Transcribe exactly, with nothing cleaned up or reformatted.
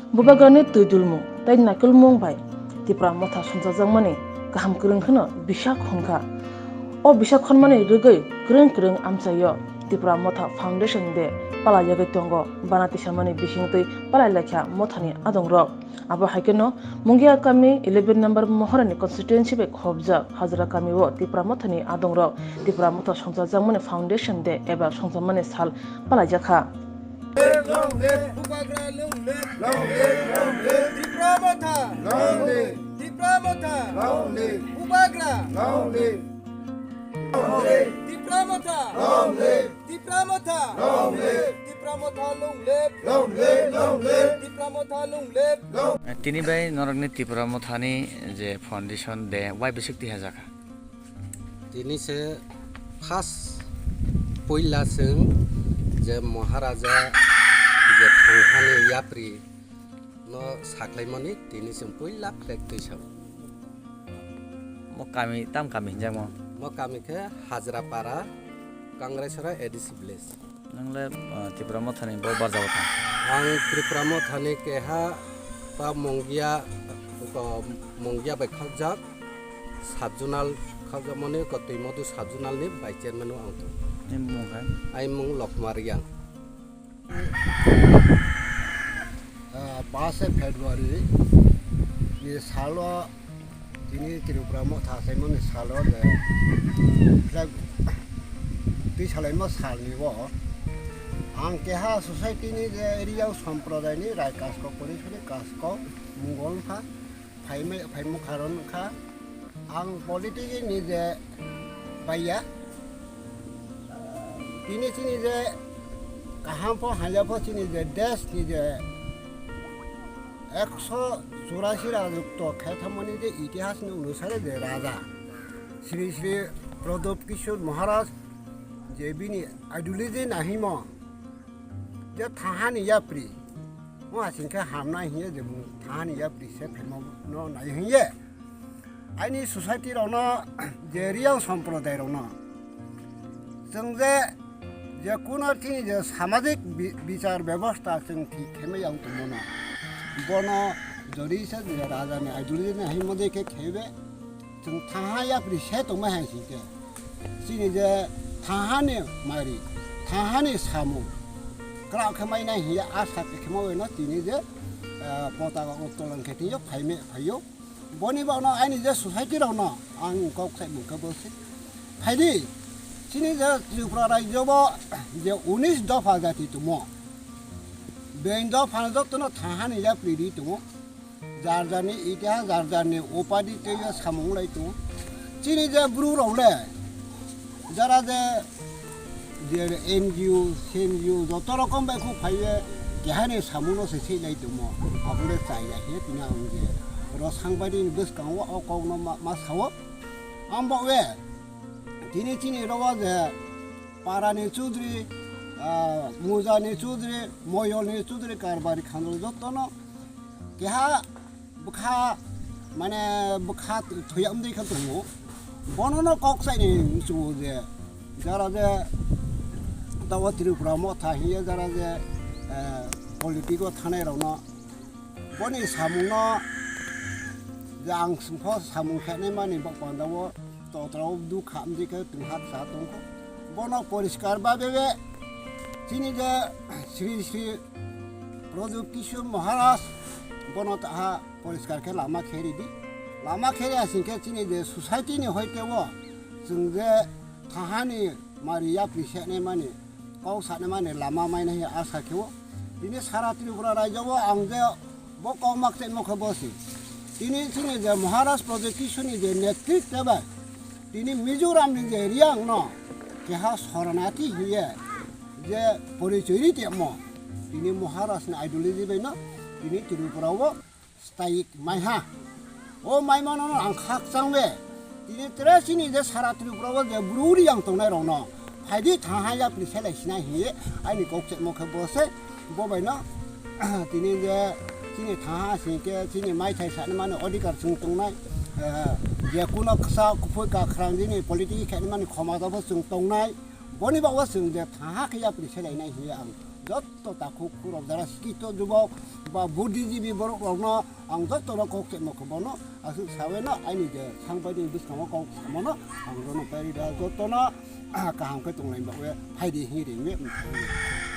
Bubagrani twi dulmung tei naikolmung bai Tipra Motha songchajakmani kaham kwrwng kheno bisa khon kha. O bisa khonmani rwgwi kwrwng kwrwng amchaio Tipra Motha Foundation Day palaijagwi tongo. Bana tisamani bisingtwi palai laikha Mothani adongrok. Abo hai kheno Mungia kami eleven number Mohorani constituency bai khobjak Hajra kamio Tipra Mothani adongrok Tipra Motha songchajakmani Foundation Day eba songchajakmani sal palaijakha. Long live! Bubagra long live! Long live! Long live! Tipra Motha! Long live! Tipra Motha! Long live! Bubagra! Long live! Long live! Tipra Motha! Long live! Tipra Motha! Long live! Tipra Motha long live! Long live! Long live! Tipra Motha long live! Long Tini bai norokni Tipra Mothani je foundation de wai bisik tiha jaka? Tini se first puila chwng je Maharaja je thangthani yapri no saklaimani tini chwng puila flag twisao. Mo kami tam kami hinjakmo? Mo kami khe Hajrapara, Kangraisora A D C village. Nwngle, ah, Tipra Mothani bo barjabo tong? Ang Tipra Mothani keha pa Mungia, ko Mungia bai khakjak, sub-zonal khakjakmani ko Twimodu sub-zonal ni vice chairman o ang tong. Ni mung hai? Ai mung Lokma Riang. Ah, paanch February ni salo tini Tripura Motha saimani salo je flag twi salaima salni o ang keha society ni je Riyang Sampradayani Rai Kaskok Porishoni Kaskok mungol wngkha. Phaimai, phaimukha ron wngkha. Ang politics ni je baiya. Tini chini je kaham pho hamya pho chini je desh ni je ekso churasi rajotwo khe thangmani je itihas ni onusare je raja Shri Shri Pradip Kishore Maharaj je bini ideology nahimo je thahani yapri. Mo asing khe hamnai hiye je bung thani yapri se phemo no nai hiye. Aini society rokno je Riyang Sampradai rokno chwng je, je kuno chini je samajik bi-, bichar bebosta chwng thik khe mai yang tongmano. Bono jodi se je raja ni ideology ni hai mode khe khebe. Chwng thaha yapri se tongmai hai sing khe, chini je thaha ni mari, thaha ni samung kwrak khe mai nai hiya asa khe khema weno tini je, eh, potaka uttolan khe tini phai me, phaio. Boni bagno aini je society rokno ang kok sai mung khe bo se. Phaidi, chini je Tripura rajyo bo je unis dopha jati tongmo. Beng dopha jotono thaha ni yapri ri tongo. Jar jarni itihas, jar jarni upadi teiyo samung lai tongo. Chini je bru rok le, jara je, je N G O, C N G O, joto rokom bai khuk phaiye, keha ni samung no se sei lai tongmo. Abo le chaya he tini ang je, ro sangbaidi ni bwskango o kok no ma, ma sao. Ang bo we, tini chini ro je, para ni chudri, ah, muja ni chudri, moyol ni chudri, karbari khandol joto no, keha bwkha, mane bwkha thwiya wngwi khe tongo. Bono no kok saini muchungo je, jara je tawa Tripura Motha hiye jara je, eh, politics o thanai rokno boni samung no je ang sungkho samung khe nai mani bok panda o. Totrao dukha amjikhe tunghak sa tongkho. Bono poriskar babe be chini je Sri Sri Pradip Kishore Maharaj bono taha poriskar khe lama khe ridi. Lama khe ya singkhe chini je society ni hoite o chwng je thahani mari yapri sene mani kok sane mani lama maina hi asa khe o. Tini sara Tripura rajyo o ang je Bo kok mak tei mokhe bo se. Tini chini je Maharaj Project Kishore ni je netritwa bai tini Mizoram ni je Riyang no keha Saranati hiye je porichoi ri temo. Tini Maharaj ni ideology bai no tini Tripura o stayik maiha. O maimano no ang khakchang we. Tini tere chini je sara Tripura o je bru Riyang tongnai rok no phaidi thaha yapri selai sinai hiye aini kok chemo khe bo se. Bo bai no tini je chini thaha singke chini maithai sani mani odhikar chwng tongnai, eh, je kuno ksa kuphoi kakhrang jini politiki khe mani khoma jabo chwng tongnai. Boni bago chwng je thaha khe yapri selai nai hiye ang jotto takhuk khurok jara sikito jubok ba buddhijibi borok rokno ang jotto no kok chemo khe bono aswk sawi no aini je sangpai ni bwskango kok samono ang rono pari da jotto no kaham khe tonglai bagwi phaidi hinwi ringwi.